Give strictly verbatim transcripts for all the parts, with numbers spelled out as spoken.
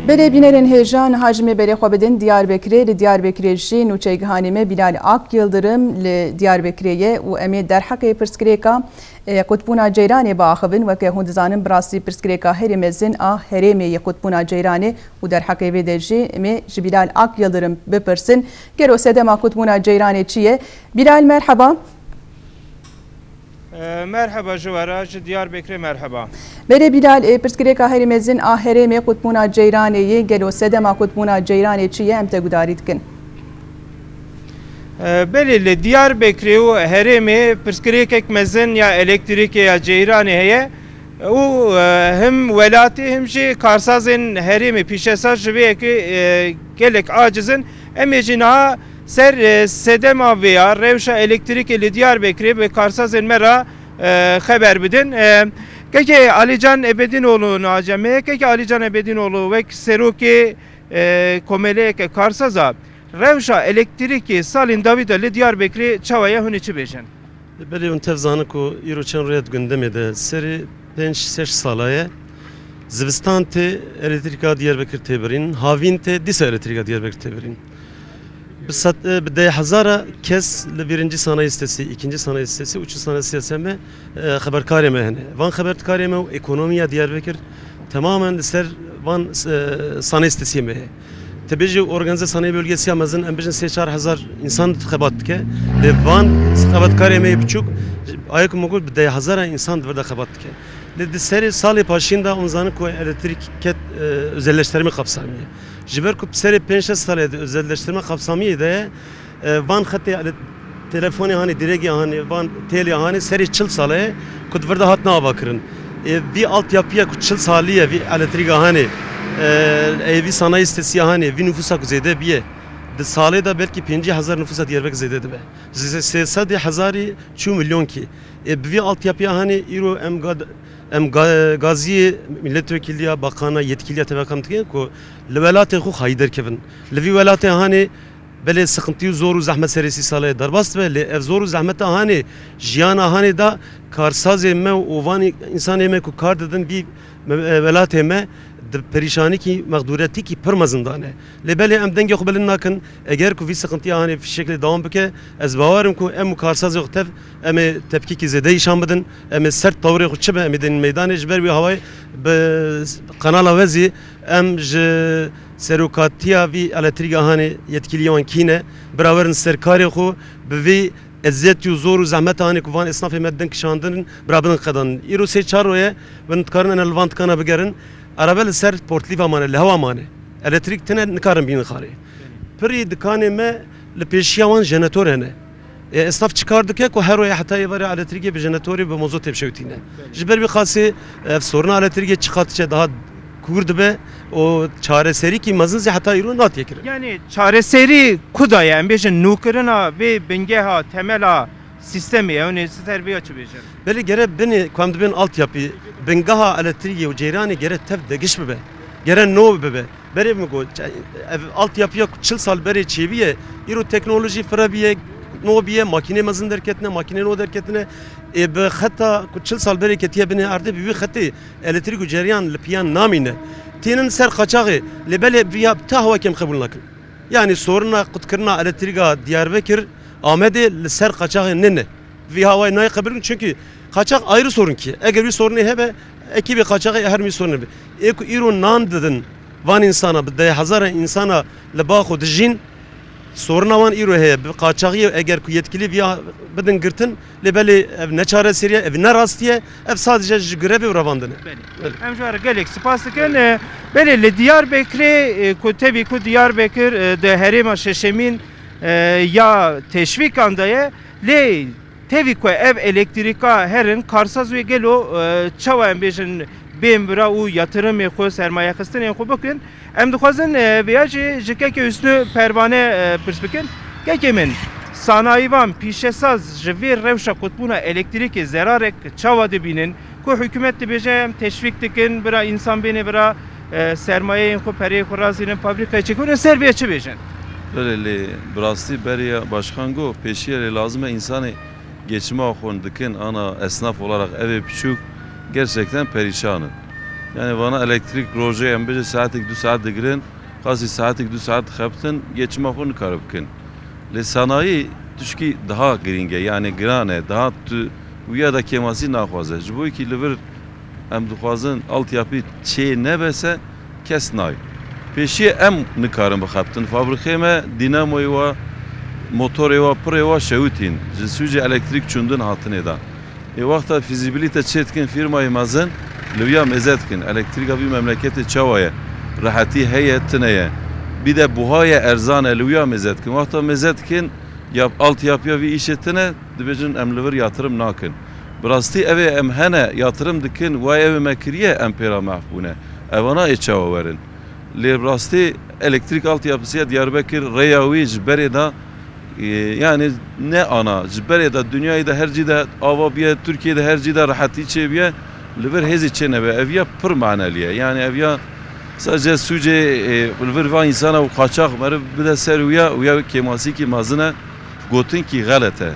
Belê bînerên hêja, niha ji me berê xwe bidin Diyarbekirê. Li Diyarbekirê jî nûçeygihanê me Bilal Ak Yildirim li Diyarbekirê ye û em ê derheqê pirsgirêka, e, qutbûna ceyranê biaxivin. Weke hûn dizanin, bi rastî pirsgirêka herî mezin a herêmê yê qutbûna ceyranê û derheqê vê de jî em ê ji Bilal Ak Yildirim bipirsin. Gelo sedema qutbûna ceyranê çi ye? Bilal, merheba. E, merheba ji we re, ji Diyarbekirê merheba. Belê Bilal, e, pirsgirêka herî mezin a herêmê qutbûna ceyranê ye. Gelo sedema qutbûna ceyranê çi ye? Em te gudarî dikin. E, belê li Diyarbekirê û herêmê pirsgirêkek mezin ya elektrîkê ya ceyranê heye û, e, him welatê him jî karsazên herêmê pîşesaz ji vê yekê, e, gelek aciz in. Em ê jî niha ser, e, sedema vê ya rewşa elektrîkê li Diyarbekirê bi karsazên me re, e, xeber bidin. E, kekê Alîcan Ebedînoğlu nacem heye. Kekê Alîcan Ebedînoğlu, wek serokê, e, komeleyeke karsaza, rewşa elektrîkê salên dawî de li Diyarbekirê çawa ye, hûn ê çi bêjin? Belê hûn tev zanin ku îro çend roj di gundemê de serê pênc şeş sala ye. Zivistan tê elektrîka Diyarbekir tê birîn, havîn tê dîsa elektrîka Diyarbekir tê birîn. Bi sed, e, bi deh hezara kes li birinci sanayi sitesi, ikinci sanayi sitesi, üçüncü sanayi sitesi me, e, xeberkarê me hene. Van xeberkarê me û ekonomiya Diyarbekir temamen li ser van, e, sanayi sitesiyê me heye. Te bêjî organize sanayi bölgesi ya mezin, em bêjin sê çar hezar însan xebat dike. Lê van xebatkarê me yê biçûk, ayê ku min got, bi deh hezara însan di vir de xebat dike. Lê di serê salê paşîn de hûn zanin ku elektrîk ket, e, özelleştirme kapsamiyê. Ji ber ku serê pênc şeş salê di özelleştirme kapsamiyê de ye, e, van xetê ele-, telefonê hanê, dirêgê hanê, van têlê hanê serê çil sale ye ku di vir de hatine avakirin. E, vî altyapîya ku çil salî ye, vî elektrîka hanê, e, e, vî sanayi sitesiya hanê, vî nüfusa ku zêde biye, di salê de belkî pêncî hezar nüfusa Diyarbekir zêde dibe. Ji sê sedê hezarî çû milyonkî. E, bi vî altyapîya hanê îro em gad-, em ga-, gaziyê milletvekiliya, bakana, yetkiliya teveqem dikin ku li welatê xwe xayî derkevin. Li vî welatê hanê belê sıkıntı û zor û zehmet serê sî sale derbas dibe, lê ev zor û zehmeta hanê, jiyana hanê da karsazê me û van însanê me ku kar didin vî me-, e, welatê me di perîşanîkî, mexdûretîkî pir mezin de ne. Lê belê em dengê xwe bilind nakin, eger ku vî sıkıntıya hanê vî şeklê dewam bike, ez bawer im ku em û karsazê xwe tev em ê tepkîkî zêde îşan bidin, em ê sert tawirê xwe çi be em ê dênin meydanê, ji ber wî hawayê bi kanala we zî em ji serokatiya vî elektrîka hanê yetkiliyê wan kî ne, bira werin ser karê xwe, bi vî eziyetî û zor û zehmeta hanê ku van esnafê me din kişandin, bira bidin qedan. Îro sê çar roye, bin dikarin ene li van dikana bigerin, arebe li ser portlîva mane, li hewa mane. Elektrîk tine, nikarin bînin xarê. Pirî dikanê me li pêşiya wan jenetor hene. E, esnaf çi kar dike ku her roye heta êvarê elektrîkê bi jenetorê, bi mozotê bişewtîne. Ji ber wî qasê ev sorina elektrîkê çiqas diçe daha kûr dibe û çareserîkî mezin zî heta îro natiye kirin. Yani çareserî ku da ye? Em bêjin nûkirina vê bingeha, temela sîstemê, ew ê ser vê ya çi bêjin? Belê gere binê ku em dibên altyapî, bingeha elektrîkê û ceyranê gere tev degiş bibe. Gere nov bibe. Berê min got, ev altyapîya ku çil sal berê çêbûye, îro teknolojî fire bûye, nov bûye, makînê mezin derketine, makînê nov derketine. Ê bi xeta ku çil sal berê ketiye binê erdê, bi wî xetê elektrîk û ceryan li piyan namîne. Tênin ser qaçaxê, lê belê viya bi ta hewa kem qebûl nakin. Yanî sorina qutkirina elektrîka Diyarbekir, Amedê li ser qaçaxê nine. Vî hawayê nayê qebûl bikin, çunkî qaçax ayrı sorun ki. Eger wî sorunê hebe, ekîbê qaçaxê her wî sorunê be. Ê ku îro nan didin van însana, bi deh hezara însana li ba xwe dijîn, sorina wan îro heye. Bi qaçaxiyê eger ku yetkilî viya bidin girtin, lê belê ev ne çareserî ye, ev ne rastî ye, ev sadece ji grevê û revandin e. Belê. Belê. Em ji we re gelek spas dikin. E, belê li Diyarbekirê, e, ku tevî ku Diyarbekir, e, di herêma şeşemîn, e, ya teşvîkan de ye, lê tevî ku ev elektrîka herin, karsaz wê gelo, e, çawa em bêjin, bên bira û yatırımê xwe, sermayexistinên xwe bikin? Em dixwazin, e, vêya jî ji kekê Hüsnü Pervane, e, pirs bikin. Kekê min, sanayîvan, pîşesaz ji vê rewşa qutbûna elektrîkê zerarek çawa dibînin? Ku hikûmet dibêje em teşvîk dikin, bira însan bêne bira, e, sermayeyên xwe, pereyê xwe razînin, fabrîkayê çêkin, hûn ê ser vê çi bêjin? Belê, lê bi rastî beriya başkan got, pêşiya lê lazim e însanê geçima xwe dikin, ana esnaf olarak evê biçûk gerçekten perîşan in. Yani vana elektrîk rojê em bêje saetek du saet digirin, qasî saetek du saet dixebitin, yê çima xwe nikare bikin. Lê sanayî tişkî daha girîng e, yani giran e, daha tu wiya da kêmasî naxwaze. Ji bo yekî li vir em dixwazin altyapî çê nebese, kes nayê. Pêşiyê em nikarin bixebitin. Fabrîkê me dînamoyê wa, motorê wa, pirê wa şewitîn. Ji sûcê elektrîk çûndin hatinê de. Ê wexta fîzîbilîte çê dikin fîrmayê mezin, li wîya mêze dikin. Elektrîka vî memleketê çawa ye? Rehetî heye, tune ye. Bî de buha ye, erzan e, li wîya mêze dikin. Wexta mêze dikin, ya altyapîya vî îşê tune, dibêjin em li vir yatirim nakin. Bi rastî ev ê em hene yatirim dikin, wayê ew ê me kiriye, em pê re mehf bûne. Evana ê çawa werin? Lê bi rastî elektrîk altyapisiya Diyarbekir rêya wî ji berê de, e, yani ne ana, ji berê de dinyayê de her cî de ava bûye, Tirkiyeyê de her cî de rehetî çêbûye, li vir hêzî çê nebe. Ev ya pir manelî ye. Yani ev ya sadece sûcê, e, li vir va însana û qaçax meriv bide ser wîya, wîya kêmasîkî mezin e. Gotinkî xelet e.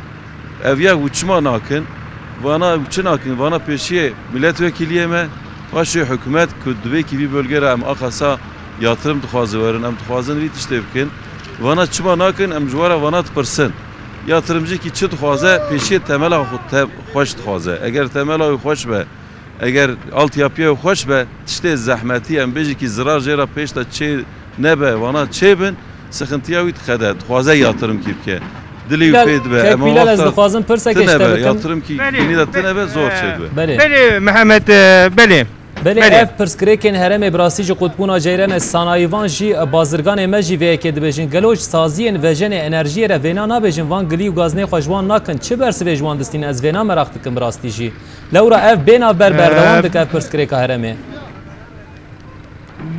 Ev ya û çima nakin? Vana û çi nakin? Vana pêşiyê milletvekiliyê me, paşê hikûmet ku divê kî vî bölge re em axasa yatirim dixwaze werin, em dixwazin vî tiştê bikin. Vana çima nakin? Em ji we re vana dipirsin. Yatirimcîkî çi dixwaze? Pêşiyê temela xwe te-, xweş dixwaze. Eger temela wî xweş be, eger altyapiyê xweş be, tiştê zehmetî, em bêjî kî zirar jê re pêş de çê nebe, vana çê bin, sixintiya wî diqede, dixwaze yatirimkî bike. Dilê wî Bilal, pê dibe, Kek ema Bilal, ez wexta dixwazim pirsek tune be, eştebîkim. Yatirimkî Belê, dînî de tune be, zor e, çê dibe. Belê. Belê, Mehmet, e, belê. Belê, Belê. Ev pirsgirêkên herêmê bi rastî ji qutbûna ceyranê sanayîvan jî, e, bazirganê me jî vê yekê dibêjin. Gelo ji saziyên vejenê enerjiyê re vêna nabêjin, van gilî û gazinê xwe ji wan nakin. Çi bersivê ji wan distîne? Ez vêna meraq dikim bi rastî jî. Lewra ev bê navber berdewam Eee, dike ev pirsgirêka herêmê?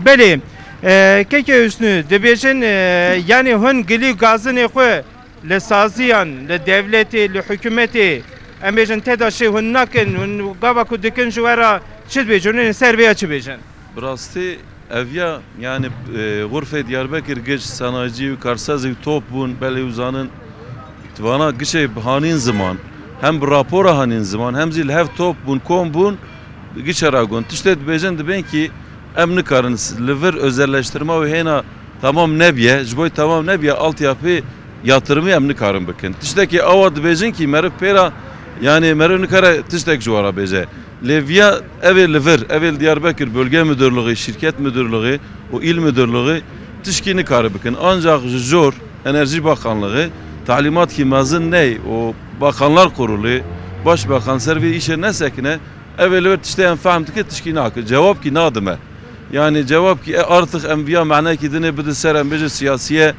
Belê. Eee, keke Hüsnü, dibêjin, eee, yanî hûn gilî û gazinê xwe li saziyan, li dewletê, li hikûmetê, em bêjin TEDAŞê hûn nakin, hûn gava ku dikin ji we re çi dibêjin, hûn ê ser vê ya çi bêjin? Bi rastî ev ya, yani, e, xurfê Diyarbekir giş, sanayicî û karsazî top bûn, belê û zanin, vana gişê hanîn ziman, hem bi rapora hanîn ziman, hem zî li hev top bûn, kom bûn, gişe ra gon. Tiştê dibêjin, dibên kî em nikarin s-, li vir özelleştirma wê hêna tamam nebiye, ji bo tamam nebiye, altyapî yatirimî em nikarin bikin. Tiştekî awa dibêjin kî meriv pê ra, yani meriv nikare tiştek ji we re bêje. Lê viya ev ê li vir, ev ê li Diyarbekir Bölge Müdürlüğü, Şirket Müdürlüğü û İl Müdürlüğü tişkî nikare bikin. Ancak ji jor Enerji Bakanlığı talimat kî mezin ney û Bakanlar Kurulu, Başbakan ser vê îşê nesekine, ev ê li vir tiştê em fehm dike tişkî nake. Cewab kî nadime. Yani cewab kî, e, artık em viya manekî dinê bide ser, em bêje siyasiye,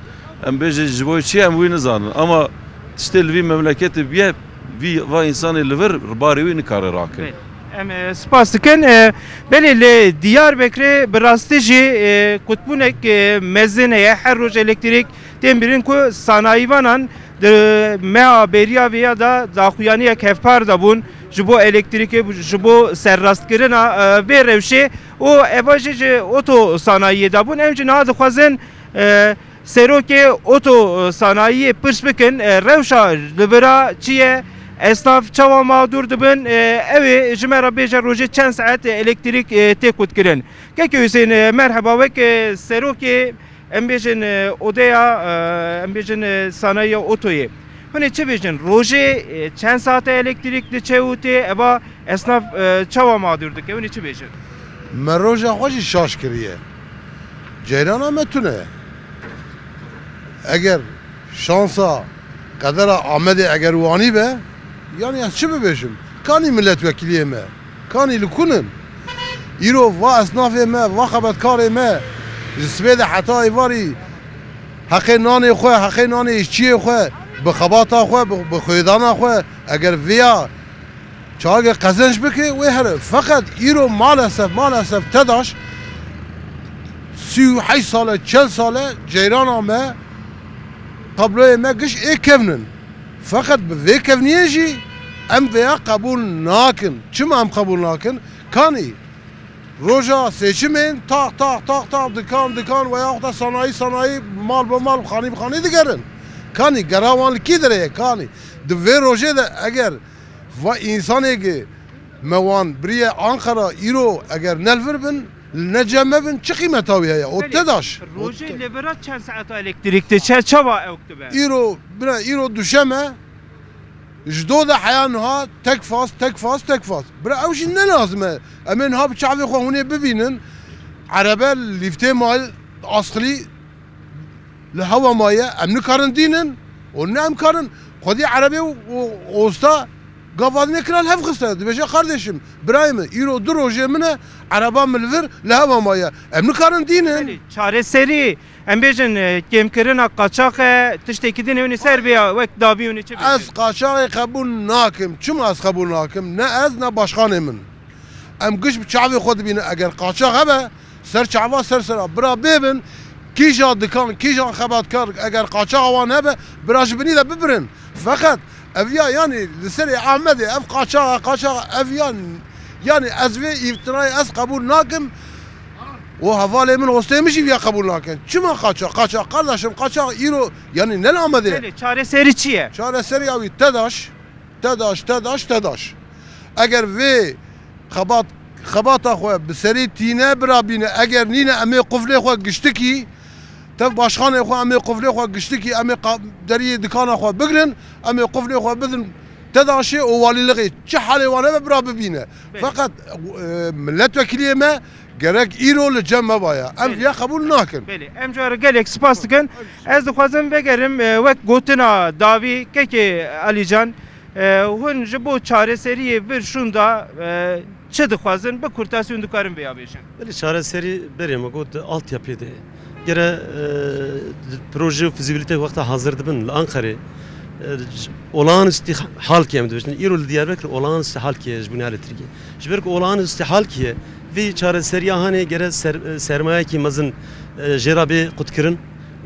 em bêje ji bo çi, em wî nizanin. Ama tiştê li vî memleketê biye, vî, va însanê li vir barê wî nikare rake. Belê. Em, e, spas dikin. E, belê li Diyarbekirê bi rastî jî, e, qutbûnek, e, mezin heye. Her roj elektrîk tên birîn ku sanayîvanan di meha bêriya vêya de daxuyaniyek hevpar de bûn ji bo elektrîkê, ji bo serrastkirina, e, vê rewşê û eva jî ji oto sanayiyê de bûn. Em jî niha dixwazin, e, Serokê oto sanayiyê pirs bikin, e, rewşa li vira çi ye? Esnaf çawa mağdur dibin? E, ew ê ji me re bêje rojê çend saet elektrîk, e, tê kutkirin? Keke Hüseyin, e, merheba, wek, e, serokê, em bêjin, e, odeya, e, em bêjin, e, sanayiya otoyê. Hûn ê çi bêjin? Rojê, e, çend saete elektrîk diçe û tê? Eva esnaf, e, çawa mağdur dike? Hûn ê çi bêjin? Me roja xwe jî şaş kiriye. Ceyrana me tune ye. Eger şansa, qedera Amedê eger wanî be, yanî ez çi bibêjim? Kanî milletvekiliyê me? Kanî li kun in? Îro va esnafê me, va xebetkarê me ji sibê de heta êvarî heqê nanê xwe, heqê nanê îşçiyê xwe, bi xebata xwe, bi, bi xwêdana xwe, eger vêya çaxê qezenc bike, wê here. Feqet îro maalesef, maalesef TEDAŞ sî û heşt sal e, çel sal e ceyrana me, tabloyê me giş ê kevn in. Feqet bi vê kevniyê jî em vêya qebûl nakin. Çima em qebûl nakin? Kanî roja seçimên taq, taq, taq, taq, dikan, dikan veya wexta sanayî, sanayî, mal bi mal, bi xanî bi xanî digerin. Kanî gera wan li kî derê ye? Kanî di vê rojê de eger va însanê ki Me wan biriye Ankara, îro eger ne li vir bin, li ne cem me bin, çi qîmeta wî heye? O Belê, TEDAŞ. O rojê te- li vira çend saeta elektrîk diçe, çawa ew dibe? Îro, bira, îro duşem e, ji do de heya niha tek faz, tek faz, tek faz. Bira, ew jî ne lazim e. Em ê niha bi çavê xwe hûn ê bibînin. Erebe lîftê mal asxilî li hewa maye, em nikarin dînin û ne em karin xwedî erebê û, û osta gava nekira li hev xiste. Dibêje, kardeşim, birayê min, îro du rojê min e, ereba min li vir li hewa maye. Em nikarin dînin. Belê, çareserî, em bêjin, e, kêmkirina qaçax e, tiştekî din hûnê ser vêya wek dawî hûnê çi bêjin? Ez qaçaxê qebûl nakim. Çima ez qebûl nakim? Ne ez, ne başkanê min. Em giş bi çavê xwe dibînin. Eger qaçax hebe, ser çava ser sera bira bêbin, kîja dikan, kîjan xebatkar, eger qaçaxa wan hebe, bira ji binî de bibirin. Feqet ev ya, yanî li serê Amedê ev qaçaxa, qaçaxa ev ya, yanî ez vê îftirayê ez qebûl nakim û hevalê min, hostê min jî viya qebûl nakin. Çima qaçax? Qaçax, kardeşim, qaçax îro, yanî ne li Amedê. Belê, çareserî çi ye? Çareserî ya wî TEDAŞ, TEDAŞ, TEDAŞ, TEDAŞ. Eger vê xebat, xebata xwe bi serî tîne, bira bîne. Eger nîne, em ê quflê xwe giştikî, tev başxanê xwe, em ê quflê xwe giştikî, em ê qa-, deriyê dikana xwe bigrin, em ê quflê xwe bidin TEDAŞê û walîlixê. Çi halê wan hebe, bira bibîne. Belê. Feqet, e, milletvekiliyê me gerek îro li cem me baya. Em Belê. viya qebûl nakin. Belê. Em ji we re gelek spas dikin. Ez dixwazim vegerim, e, wek gotina dawî, kekê Alîcan, e, hûn ji bo çareseriyê vir şûnda, e, çi dixwazin? Bi kurtasî hûn dikarin vêya bêjin. Belê, çareserî berê me got altyapiyê de. Gere, e, proje û fizîbilîte wexta hazir dibin li Anqerê. E, olağanüstü hal kiye em dibêjin. Îro li Diyarbekir olağanüstü hal kiye ji bo elektrîkê. Ji ber ku olağanüstü hal kiye, vî çareseriya hanê gere ser-, sermayekî mezin, e, jê re bê qutkirin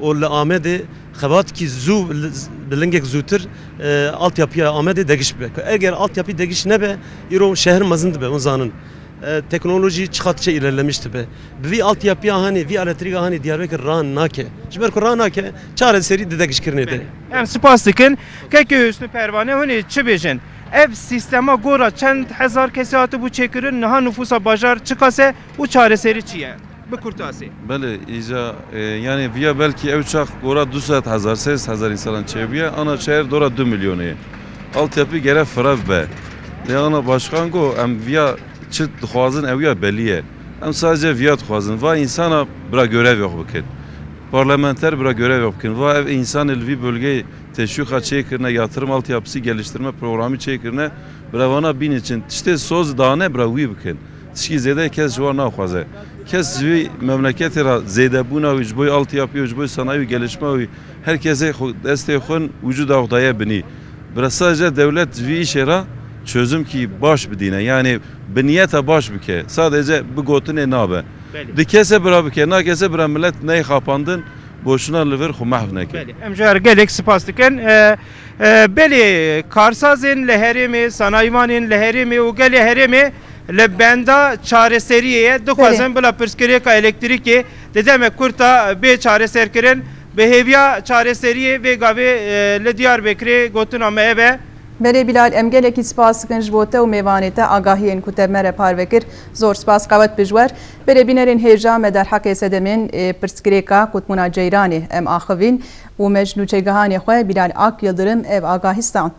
û li Amedê xebatkî zû, li, bi lingek zûtir, e, altyapıya Amedê degiş bibe. Ku eger altyapî degiş nebe, îro şehir mezin dibe, hûn zanin. E, teknolojî çiqas çe ilerlemiş dibe. Bi vî altyapıya hanê, vî elektrîka hanê Diyarbekir ra nake. Ji ber ku ra nake, çareserî di degişkirinê de. Belê. Em spas dikin. Kekê Hüsnü Pervane, hûn ê çi bêjin? Ev sîstema gora çend hezar kesê hatibû çêkirin, niha nifûsa bajar çiqas e û çareserî çi ye? Bi kurtasî. Belê, îca, e, yanî viya belkî ew çax gora du sed hezar, sê sed hezar însanan çêbûye, ana şehir dora du milyonê ye. Altyapî gere fireh be. Lê ana başkan got, em viya çi dixwazin, ew ya belî ye. Em sadece viya dixwazin. Va însana bira görev yok bikin. Parlamenter bira görev yok bikin. Va ev însanê li vî bölgeyê teşwîqa çêkirine, yatırım altyapısı geliştirme programı çêkirine, bira vana bînin çin. Tiştê soz dane bira wî bikin. Tişkî zêde kes ji wan naxwaze. Kes ji vî memleketê re zêdebûna wî, ji bo altyapiyê, ji bo sanayî û gelişma wî, her kesê xwe, destê xwe, wicûda xwe daye binî. Bira sadece dewlet ji vî îşê re çözümkî baş bidîne. Yanî bi niyeta baş bike. Sadece bi gotinê nabe. Belê. Di kese bira bike, na kese bira millet ney xapandin, boşuna li vir xwe mehv neke. Belê. Em ji we re gelek spas dikin. E, e, belê, karsazên li herêmê, sanayîvanên li herêmê û gelê herêmê li benda çareseriyê ye. Dixwazin Belê. bila pirsgirêka elektrîkê di demek kurta bê çareserkirin. Bi hêviya çareseriyê vê gavê, e, li Diyarbekirê gotina me ev e. Belê Bilal, em gelekî spas dikin ji bo te û mêvanê te, agahiyên ku te me re parve kir. Zor spas, qewet bi ji we re. Belê bînerên hêja, me derheqê sedemên, e, pirsgirêka qutbûna ceyranê em axivîn û me ji nûçegihanê xwe Bilal Ak Yildirim ev agahî stand.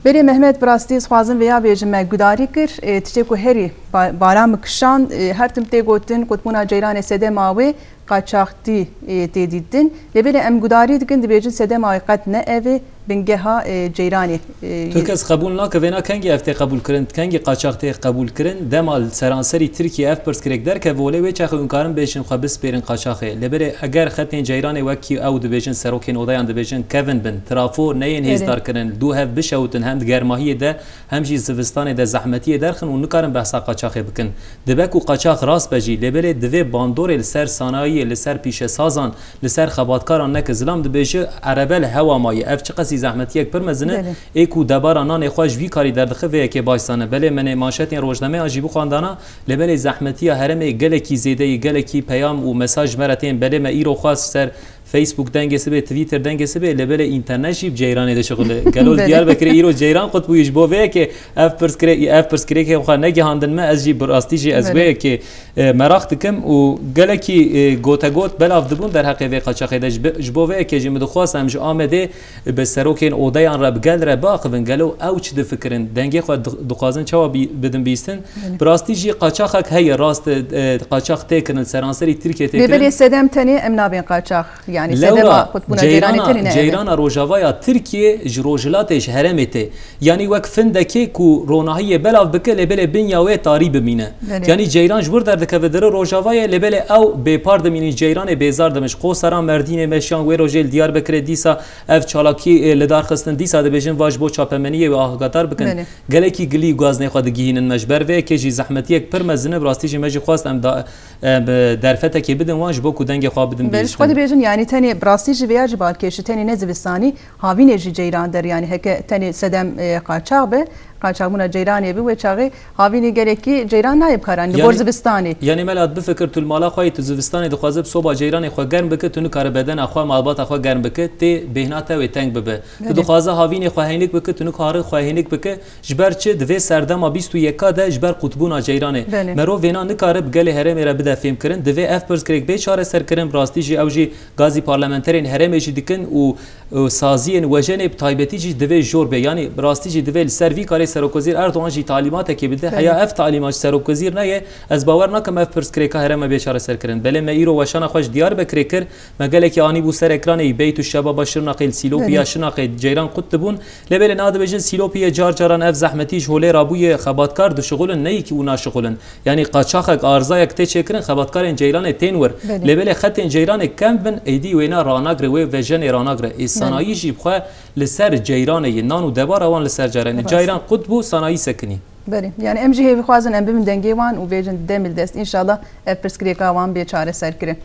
Belê Mehmet, bi rastî ez xwazim vêya bêjim, me gudarî kir, e, tiştê ku herî ba-, bara min kişand, e, her tim tê gotin qutbûna ceyranê sedema wê qaçaxtî, e, tê dîtin. Lê belê em gudarî dikin, dibêjin sedema wê qet ne ev e, bingeha, e, ceyranê, e, Tu kes qebûl nake, vêna kengî ev tê qebûlkirin, kengî qaçax tê qebûlkirin? Dema li seranserî Tirkiyê ev pirsgirêk derkeve, lê wê çaxê hûn karin bêjin xwe bispêrin qaçaxê. Lê belê eger xetên ceyranê wekî ew dibêjin, serokên odeyan dibêjin, kevin bin, trafo neyên Belê. hêzdarkirin, li dû hev bişewtin, hem di germahiyê de, hem jî zivistanê de zehmetiyê derxin û nikarin behsa qaçaxê bikin. Dibe ku qaçax rast be jî, lê belê divê bandorê li ser sanayiyê, li ser pîşesazan, li ser xebatkaran neke. Zilam dibêje, erebe li hewa maye. Ev çiqasî zehmetiyek pir mezin e. Belê. Ê ku debara nanê xwe ji vî karî derdixe, vê yekê baş zane. Belê, me nê manşetên rojnameyan jî bixwandana, lê belê zehmetiya herêmê gelekî zêde ye, gelekî peyam û mesaj ji me re tên. Belê, me îro xwest ser Facebook dengê sibê, Twitter dengê sibê, lê belê înternet jî bi ceyranê dişixule. Gelo li Diyarbekirê îro ceyran qut bûye, ji bo vê yekê ev pirsgirê-, ev pirsgirêkê xwe negihandin me, ez jî bi rastî jî ez vê yekê, e, meraq dikim û gelekî, e, gotegot belav dibûn derheqê vê qaçaxê de. Ji bi-, ji bo vê yekê jî min dixwest em ji Amedê bi serokên odeyan re, bi gel re biaxivin, gelo ew çi difikirin, dengê xwe di-, dixwazin çawa bî-, bidin bîstin. Bi rastî jî qaçaxek heye, rast, e, qaçax tê kirin, seranserî Tirkiye tê Lê kirin. Belê sedem tenê em nabên qaçax. Yani sedema Lewra, qutbûna ceyranê tenê ne ev e. Ceyrana rojavaya Tirkiye ji rojhilatê, ji herêmê tê. Yani wek findekê ku ronahiyê belav bike, lê belê binya wê tarî bimîne. Belê. Yani ceyran ji wir derdikeve dire rojavayê, lê belê ew bêpar dimînin, ceyranê bêzar dimin. Ji Qoseran Merdînê meşiyan, wê rojê li Diyarbekirê dîsa ev çalakî, e, li dar xistin, dîsa dibêjin va ji bo çapemeniyê wê agahdar bikin. Belê. Gelekî gilî û gaznê xwe digihînin me. Ji ber vê yekê jî zehmetiyek pir mezin e, bi rastî jî me jî xwest em da, em, derfetekê bidin wan ji bo ku dengê xwe bidin Belê, ji xwe bîstin. Dibêjin, yani tenê bi rastî jî vêya jî balkêş e, tenê ne zivistanî, havînê jî ceyran der, yani heke tenê sedem, e, qaçax be, qaçaxbûna ceyranê bi wê çaxê havînê gelekî ceyran nayê bi kar, yani li gor Yani, zivistanê. Yani mela bifikir tu li mala xwe yî, tu zivistanê dixwaze bi soba ceyranê xwe germ bike, tu nikare bedena xwe, malbata xwe germ bike, tê bêhna te wê teng bibe. Tu Belê. dixwaze havînê xwe heynik bike, tu nikare xwe heynik bike. Ji ber çi? Di vê serdema bîst û yeka de ji ber qutbûna ceyranê. Belê. Merov vêna nikare bi gelê herêmê re bide fêmkirin. Divê ev pirsgirêk bê çareserkirin. Bi rastî jî ew jî gazî parlamenterên herêmê jî dikin û, û saziyên wejenê bi taybetî jî divê jor bê. Yanî bi rastî jî divê li ser vî karê Serokwezîr Erdogan jî talîmatekê bide. Belê. Heya ev talîmat ji Serokwezîr neyê, ez bawer nakim ev pirsgirêka herême bê çareserkirin. Belê me îro weşana xwe ji Diyarbekirê kir. Me gelekî anîbû ser ekranê, Beyt û Şebaba Şirnexê, li Sîlopî ya Belê. Şirnexê ceyran qut dibûn. Lê belê niha dibêjin Sîlopî ye car caran ev zehmetî ji holê rabûye, xebatkar dişixulin, ne yekî û naşixulin. Yanî qaçaxek, arzayek tê çêkirin, xebatkarên ceyranê tên wir. Belê. Lê belê xetên ceyranê kem bin, êdî wêna ranagre, wê vejenê ranagre. Ê Belê. sanayî jî bi xwe li ser ceyranê ye, nan û debara wan li ser ceyranê. Rast. Ceyran qut bû, sanayî sekinî. Belê. Yani em jî hêvî xwazin em bibin dengê wan û bêjin demil dest. Înşallah ev pirsgirêka wan bê çareserkirin.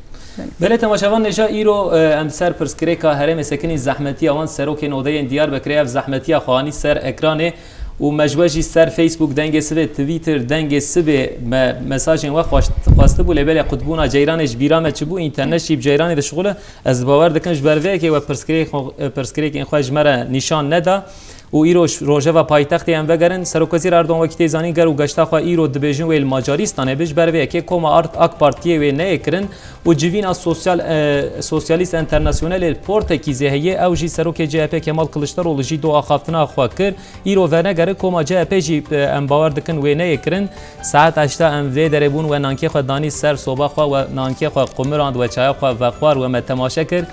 Belê. Belê temaşevan, nêja îro, e, em ser pirsgirêka herêmê sekinî, zehmetiya wan, serokên odeyên Diyarbekirê ev zehmetiya xwe anî ser ekranê û me ji we jî ser Facebook, Dengê Sibê, Twitter, Dengê Sibê me mesajên we xweşt-, xwestibû, lê belê qutbûna ceyranê ji bîra me çibû, înternet jî bi ceyranê dişixule. Ez bawer dikim ji ber vê yekê we pirsgirêk xwe, pirsgirêkên xwe ji me re nîşan neda û îro ş-, rojeva paytextê em vegerin. Serokwezîr Erdogan, wekî tê zanîn, ger û geşta xwe îro dibêjin wê li Macaristanê be, ji ber vê yekê koma art-, AK Partiyê wê neyê kirin û civîna sosyal, e, Sosyalîst Enternasyonelê li Portekîzê heye, ew jî serokê C H P Kemal Kiliçdaroglu jî do axaftina xwe kir. Îro venegere koma C H P jî, e, em bawer dikin wê neyê kirin. Saet heşta em vê derê bûn, we nankê xwe danî ser soba xwe, we nankê xwe qumirand, we çaya xwe vexwar, we me temaşe kir.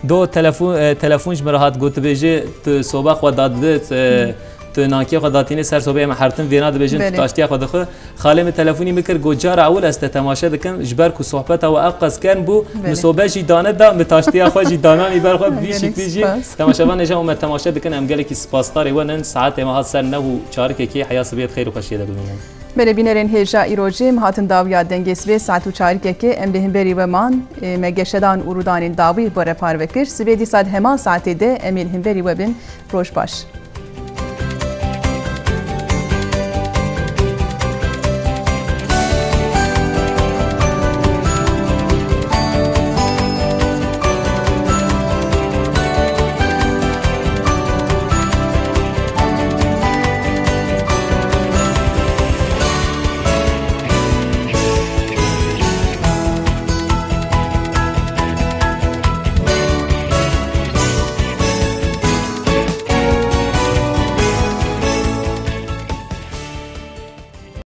Do telefon, e, telefon ji min re hat, got, dibêje tu soba xwe dadide, e, tu nankê xwe datîne ser sobê, em hertin vêna dibêjin, tu Belê. taştiya xwe dixwe. Xalê min telefonî min kir, got, cara ewil ez te temaşe dikim, ji ber ku sohbeta we eqas germ bû, min Belê. sobe jî dane da, min taştiya xwe jî dananî ber xwe, bi vî Gelek şiklî jî spas. temaşevanê jî û me temaşe dikin, em gelekî spasdarê we nin, saetê me hat ser neh û çarikekê, heya sibê di xeyr û xweşiyê de bimînin. Belê bînerên hêja, îro jî em hatin dawiya Dengê Sibê, saet û çarikekê em li hemberî we man, ê, me geşedan û rûdanên dawî bo re parve kir. Sibê dîsa di heman saetê de em ê li hemberî we bin. Roj baş.